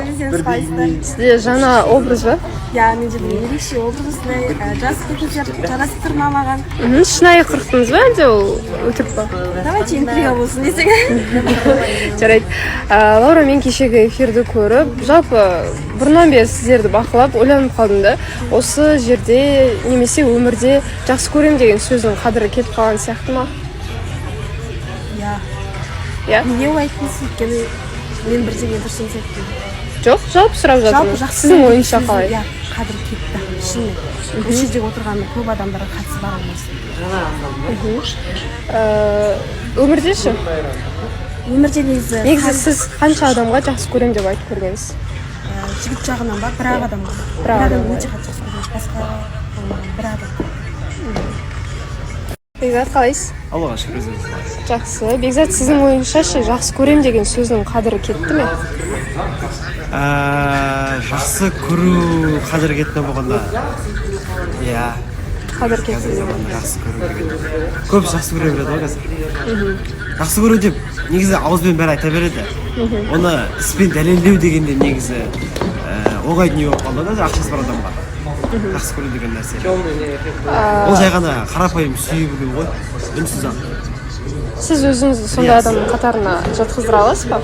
Жақсы, өздеріңіз қалайсыздар? Сізде жаңа образ ба? Иә, менде бүгін ерекше образ, осындай жас келіншектер жарасып тұр ма маған? Шынайы қырықтыңыз ба, әлде ол өтірік па? Давайте интрига болсын десең. Жарайды. Лаура, мен кешегі эфирді көріп, жалпы бұрыннан бері сіздерді бақылап, ойланып қалдым да, осы жерде немесе өмірде жақсы көрем деген сөздің қадірі кетіп қалған сияқты ма? Иә. Иә. Неге олай айттыңыз? Өйткені мен бірдеңе дұрыс емес айттым. Жоқ, жалпы сұрап Жалпы жатырмын. жақсы Сіздің көру ойыңызша сөздің, қалай? Иә, қадірі кетті шынымен. Осы жерде отырған көп адамдарға қатысы бар ол нәрсе. Өмірде ше? Өмірде негізі Негізі сіз қанша адамға жақсы көрем деп айтып көргенсіз? Жігіт жағынан ба? Бір ақ адамға. Бір Бір ақ адам. Адамға. Өте қатты жақсы көремін, басқа болмаған, бір адам. Бекзат, қалайсыз? Аллаға шүкір, өзіңіз қалайсыз? Жақсы. Бекзат, сіздің ойыңызша ше, жақсы көрем деген сөздің қадірі кетті ме? Жақсы көру қадірі кетті болғанда, иә. Қадір кетті. Қазіргі заманда жақсы көру деген, көп жақсы көре береді ғой қазір. Жақсы көру деп негізі ауызбен бәрі айта береді, оны іспен дәлелдеу дегенде негізі оңай дүние болып қалды да. Ақшасы бар адамға жақсы көру деген нәрсе ол жай ғана қарапайым сүйе білу ғой, үнсіз ақ. Сіз өзіңізді сондай адамның қатарына жатқыздыра аласыз ба?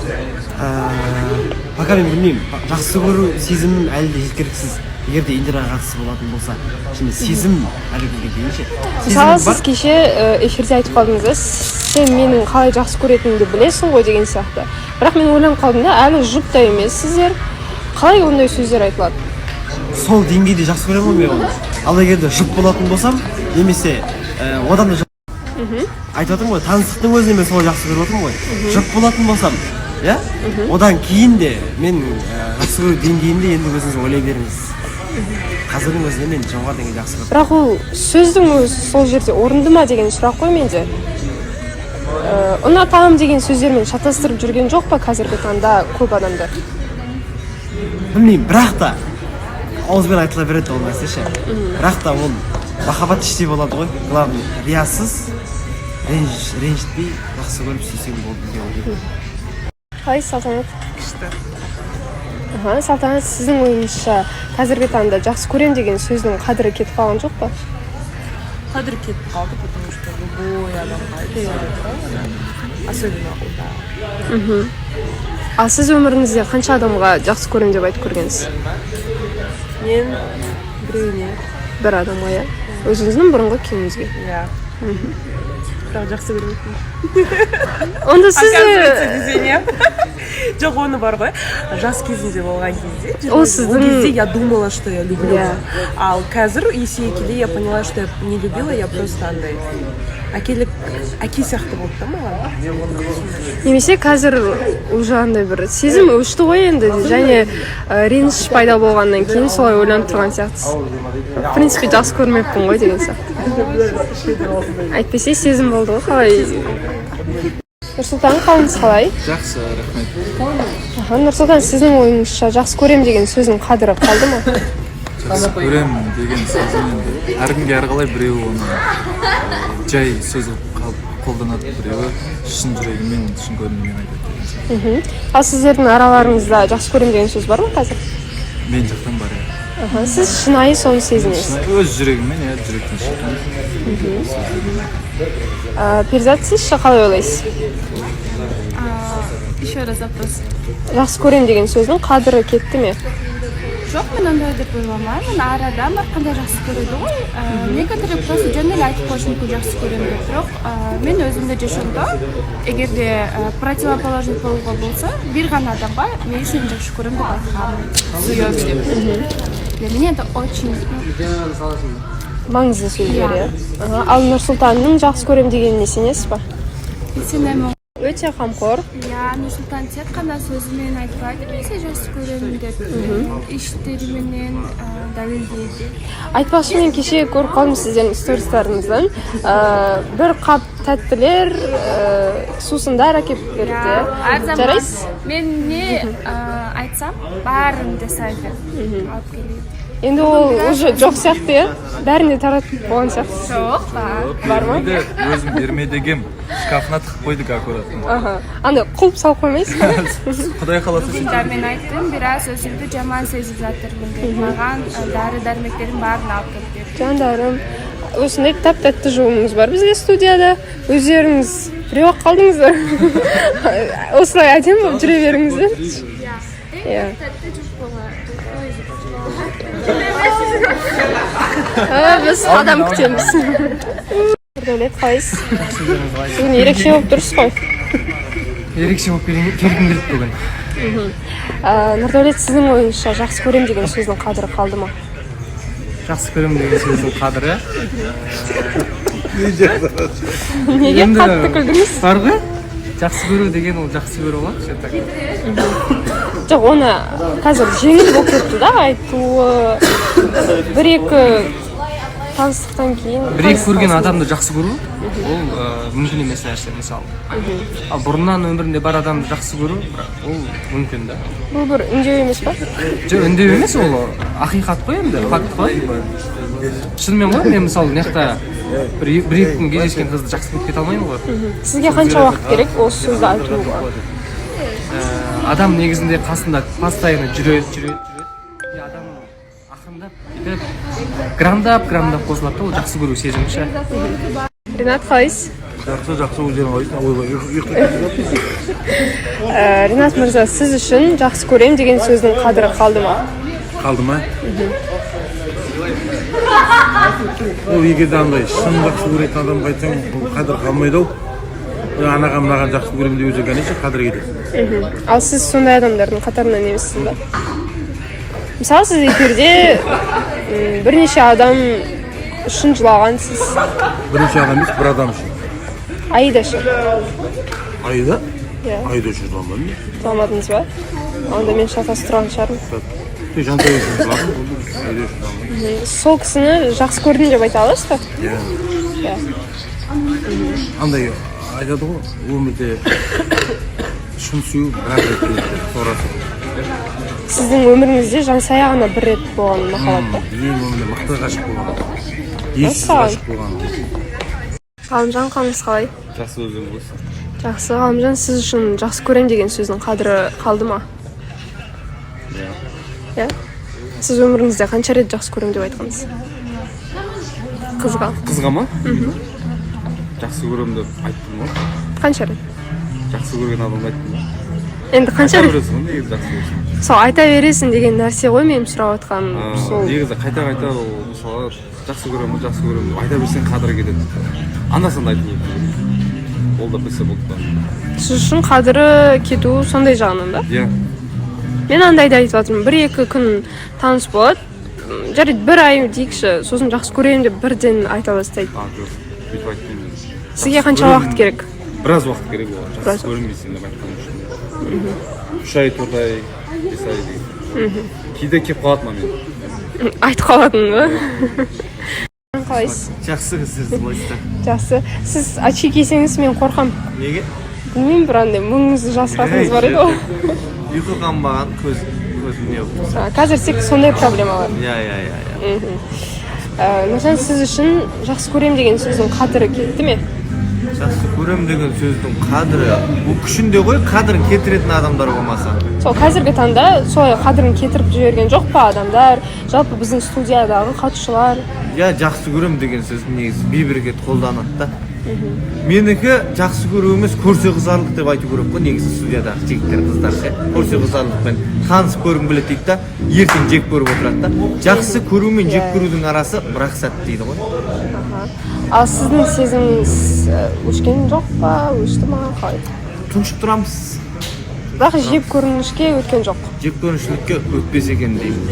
Пока мен білмеймін, жақсы көру сезімім әлі де жеткіліксіз. Егер де Индираға қатысы болатын болса, шынымен сезім әлі күнге дейін ше Мысалы, сезімім сіз бар. кеше эфирде айтып қалдыңыз да, сен менің қалай жақсы көретінімді білесің ғой деген сияқты. Бірақ мен ойланып қалдым да, әлі жұп та емессіздер, қалай ондай сөздер айтылады? Сол деңгейде жақсы көремін ғой мен оны. Ал егер де жұп болатын болсам немесе одан да айтып жатырмын ғой, таныстықтың өзінде мен солай жақсы көріп отырмын ғой. Жұп болатын болсам, иә, одан кейін де мен жақсы көру деңгейінде енді өзіңіз ойлай беріңіз. Қазірдің өзінде мен жоғары деңгейде жақсы көремін. Бірақ ол сөздің өзі сол жерде орынды ма деген сұрақ қой менде. Ұнатамын деген сөздермен шатастырып жүрген жоқ па қазіргі таңда көп адамдар? Білмеймін, бірақ та ауызбен айтыла береді ол нәрсе ше. Бірақ та ол махаббат іште болады ғой. Главный, риясыз, ренжітпей жақсы көріп сүйсең болды деген ойлаймын. Қалайсыз, Салтанат? Күшті. Аха, Салтанат, сіздің ойыңызша, қазіргі таңда жақсы көрем деген сөздің қадірі кетіп қалған жоқ па? Қадір кетіп қалды, потому что любой адамға айта береді, особенно ұлда. Ал сіз өміріңізде қанша адамға жақсы көрем деп айтып көргенсіз? Мен біреуіне. Бір адамға, иә, өзіңіздің бұрынғы күйеуіңізге? Иә, бірақ жақсы көрмейтін. Онда сіз Оказывается, десең, иә. Жоқ, оны бар ғой, жас кезінде болған кезде, Ол ол сіздің- кезде я думала, что я люблю. Иә. Ал қазір есейе келе я поняла, что я не любила, я просто андай әкелік, әке сияқты болды да маған. Немесе қазір уже андай бір сезім өшті ғой енді және реніш пайда болғаннан кейін солай ойланып тұрған сияқтысыз, в принципе, жақсы көрмеппін ғой деген сияқты. Әйтпесе сезім болды ғой. Қалай, Нұрсұлтан, қалыңыз қалай? Жақсы, рахмет. Аха, Нұрсұлтан, сіздің ойыңызша, жақсы көрем деген сөздің қадірі қалды ма? Жақсы көремін деген сөзін енді әркімге әрқалай: біреуі оны жай сөз қылып қолданады, біреуі шын жүрегімен, шын көңілімен айтады деген сияқты. Ал сіздердің араларыңызда жақсы көрем деген сөз бар ма қазір? Мен жақтан бар, иә. Аха, сіз шынайы соны сезінесіз? Шынайы, өз жүрегіммен, иә, жүректен шыққан сөздермен айтамын. Перизат, сіз ше, қалай ойлайсыз? Еще раз вопрос. Жақсы көрем деген сөздің қадірі кетті ме? Жоқ, мен ондай деп ойламаймын. Әр адам әрқандай жақсы көреді ғой. Некоторые просто жөн эле айтып коюшу мүмкүн жақсы көрөм деп. Бирок мен өзүмдү жашоомдо, эгерде противоположный полго болсо, бир гана адамга мен сени жакшы көрөм деп айтканмын, сүйөм деп. Для меня это очень, ну, Маңызды сөздер, иә. Аха, ал Нұрсұлтанның жақсы көрем дегеніне сенесіз ба? Сенемін. Өте қамқор. Иә, Нұрсұлтан тек қана сөзімен айтпайды мен сені жақсы көремін деп, іштері менен дәлелдейді. Айтпақшы, мен кеше көріп қалдым сіздердің стористарыңыздан, бір қап тәттілер, сусындар әкеліп берді. Иә, әр заман. Жарайсыз. Мен не айтсам, бәрін жасайды, алып келеді. Енді ол уже жоқ сияқты, иә, бәріне таратып болған сияқтысыз. Жоқ, бар. Бар ма? Бермейді, өзім берме дегем, шкафына тығып қойдық аккуратно. Аха, андай құлып салып қоймайсыз ба? Құдай қаласа, сөйтіп. Да, мен айттым, біраз өзімді жаман сезіп жатырмын деп. Маған дәрі дәрмектердің бәрін алып келіп берді. Жандарым, осындай тәп тәтті жұбымыз бар бізде студияда. Өздеріңіз біреу ақ қалдыңыздар. Осылай әдемі болып жүре беріңіздер, иә. Тәтті жұп болады. Біз адам күтеміз. Нұрдәулет, қалайсыз? Бүгін ерекше болып тұрсыз ғой. Ерекше болып келгім келді бүгін. Нұрдәулет, сіздің ойыңызша, жақсы көрем деген сөздің қадірі қалды ма? Жақсы көремін деген сөздің қадірі Неге Енді қатты күлдіңіз? бар ғой, жақсы көру деген ол жақсы көру ғой, все так. Жоқ, оны қазір жеңіл болып кетті да айтуы, бір екі таныстықтан кейін. Бір екі көрген адамды жақсы көру ол мүмкін емес нәрсе, мысалы. Ал бұрыннан өмірінде бар адамды жақсы көру, бірақ ол мүмкін да. Бұл бір үндеу емес па? Жоқ, үндеу емес, ол ақиқат қой енді, факт қой, шынымен ғой. Мен, мысалы, мына жақта бір екі күн кездескен қызды жақсы көріп кете алмаймын ғой. Сізге қанша уақыт керек осы сөзді айтуға? Адам негізінде қасында постоянно жүреді, жүреді, жүреді и адам ақырындап, бүйтіп, грамдап грамдап қосылады да ол жақсы көру сезімі ше. Ринат, қалайсыз? Жақсы, жақсы, өздерің қалайсың? Ойбай, ұйықтап. Ринат мырза, сіз үшін жақсы көрем деген сөздің қадірі қалды ма? Қалды ма? Ол егер де андай шын жақсы көретін адамға айтсаң, бұл қадір қалмайды ау. Анаған мынаған жақсы көремін деп өзі, конечно, қадір кетеді. Ал сіз сондай адамдардың қатарынан емессіз ба? Мысалы, сіз эфирде бірнеше адам үшін жылағансыз. Бірнеше адам емес, бір адам үшін. Аида ше? Аида? Иә. Аида үшін жыламадым мен. Жыламадыңыз ба? Онда мен шатасып тұрған шығармын. Тек Жансая үшін жыладым болды, Аида үшін жыламадым. Сол кісіні жақсы көрдім деп айта аласыз ба? Иә. Иә. Андай айтады ғой, өмірде шын сүю бір ақ рет келеді деп, сорасы. Сіздің өміріңізде Жансая ғана бір рет болған махаббат па? Ең өмірде мықты ғашық болған, ессіз Мәссаған. ғашық болған. Ғалымжан, қалыңыз қалай? Жақсы, өзің қалайсың? Жақсы. Ғалымжан, сіз үшін жақсы көрем деген сөздің қадірі қалды ма? Иә. Иә. Сіз өміріңізде қанша рет жақсы көрем деп айтқансыз қызға? Қызға ма? Жақсы көремін деп айттым ғой. Қанша рет? Жақсы көрген адамға айттым ғой. Енді қанша Айта рет? бересің ғой негізі, жақсы көрсең. Сол айта бересің деген нәрсе ғой менің сұрап жатқаным сол. Негізі қайта қайта ол, мысалы, жақсы көремін ғой, жақсы көремін деп айта берсең, қадірі кетеді. Анда санда айту керек, ол да білсе болды да. Сіз үшін қадірі кету сондай жағынан ба? Иә. Мен андайды айтып жатырмын: бір екі күн таныс болады, жарайды, бір ай дейікші, сосын жақсы көремін деп бірден айта бастайды. А, жоқ, бүйтіп айтпаймын мен. Сізге қанша уақыт керек? Біраз уақыт керек оған Біраз. жақсы көрінбейсің деп айтқан үшін. 3 ай, 4 ай, 5 ай деген кейде келіп қалады момент. Айтып қалатын ба? Қалайсыз? Жақсы, сіз қалайсыздар? Жақсы. Сіз очки кисеңіз, мен қорқамын. Неге? Білмеймін, бір андай мұңыңызды жасыратыныңыз бар еді ғой. Ұйқы қанбаған, көзім не болып. Қазір тек сондай проблемалар. Иә. Нұржан, сіз үшін жақсы көрем деген сөздің қадірі кетті ме? Жақсы көрем деген сөздің қадірі ол күшінде ғой, қадірін кетіретін адамдар болмаса. Сол қазіргі таңда солай қадірін кетіріп жіберген жоқ па адамдар, жалпы біздің студиядағы қатысушылар? Иә, жақсы көрем деген сөз негізі бейберекет қолданады да. Менікі жақсы көру емес, көрсе қызарлық деп айту керек қой негізі. Студиядағы жігіттер, қыздар ше, көрсе қызарлықпен танысып көргім келеді дейді да, ертең жек көріп отырады да. Жақсы көру мен жек көрудің арасы бір ақ сәт дейді ғой. Ал сіздің сезіміңіз өшкен жоқ па, өшті ма, қалай? Тұншып тұрамыз. Бірақ жек көрінішке өткен жоқ. Жек көрінішілікке өтпесе екен деймін.